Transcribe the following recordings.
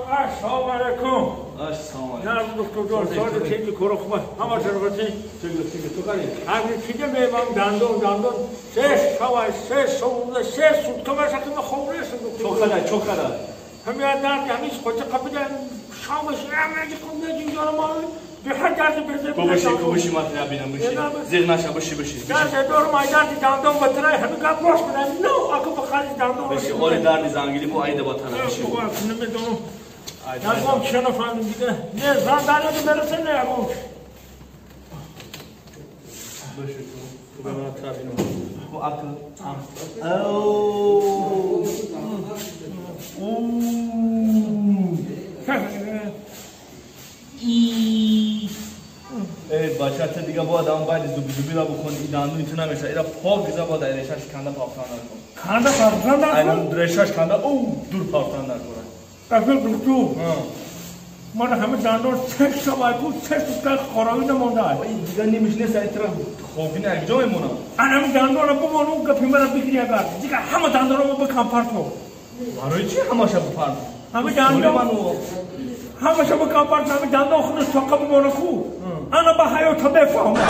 Ассалому алайкум. Ассалому алайкум. Ҷаноб доктор ҷон, соли тинҷи коро хуб аст. Ҳама сарвати? Тинҷи, тинҷи, ту қани? Ҳамин чизе мебам дандон, дандон. Се шава, се субҳ, се сутка меша ки ман хоб нестам, доктор. Чо қадар, чо қадар? Ҳамин аз дарди ҳамин хоҷа қабида шамаш ҳамаҷи қабида ҷинҷона ман беҳад дарди безе. Биши, биши, ман набинам, биши. Зиғ наша, биши, биши. Дарди дорам, ай дарди дандон батарай, ҳамин гап рост менам. Но, аку ба хари дандон. Биши, оли дарди зангили бо айда батара, биши. Намедонам. Ягон чиро нафаҳмидем дига. Не, зан дарёди мераса, не ягон. Биши, ту ба ман табинам. Бо акл. Оу. Эй, бача, ту дига бояд ам байди зуби-зубира бухони, и дандуни ту намеша. Ира пок гиза бояд ай решаш канда пафтан накун. Канда пафтан накун? Ай решаш канда, оу, дур пафтан накун. Акил доктор. Ман ҳама дандон се шаб айку се сутка хорови намонда. Ай дига нимиш нест, ай тра хобина як ҷо мемонам. Ан ҳами дандонро бимон, гапи мара бигири агар. Дига ҳама дандонро бикан партов. Барои чи ҳамаша бипард? Ҳами дандон ҳамаша бикан партов, ҳами дандон худаш тоқа бимона ку. Ана ба ҳаёта бефаҳмам.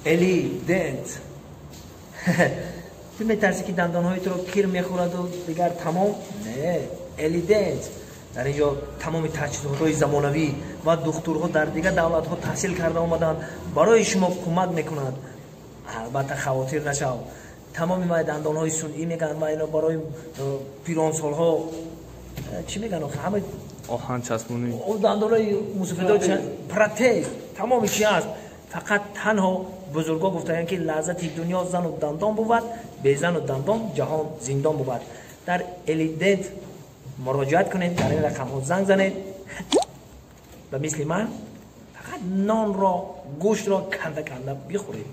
Эли Дент. Ту метарсӣ ки дандонҳои туро кир мехӯраду дигар тамом? Не, Эли Дент. Дар ин ҷо тамоми таҷҳизотҳои замонавӣ ва духтурҳо дар дигар давлатҳо таҳсил карда омаданд, барои шумо кӯмак мекунанд. Албатта хавотир нашав. Тамоми ма дандонҳои сунъӣ мегӯянд ва ино барои пиронсолҳо чӣ мегӯянд охи ҳама оҳан часпонӣ. Дандонҳои мусофидҳо протез, тамоми чи ҳаст. Фақат танҳо бузургҳо гуфтаанд ки лаззати дунё зану дандон бувад, безану дандон ҷаҳон зиндон бувад. Дар Элидент муроҷиат кунед, дар ин рақамҳо занг занед. Ба мисли ман фақат нонро, гӯштро канда канда бихӯред.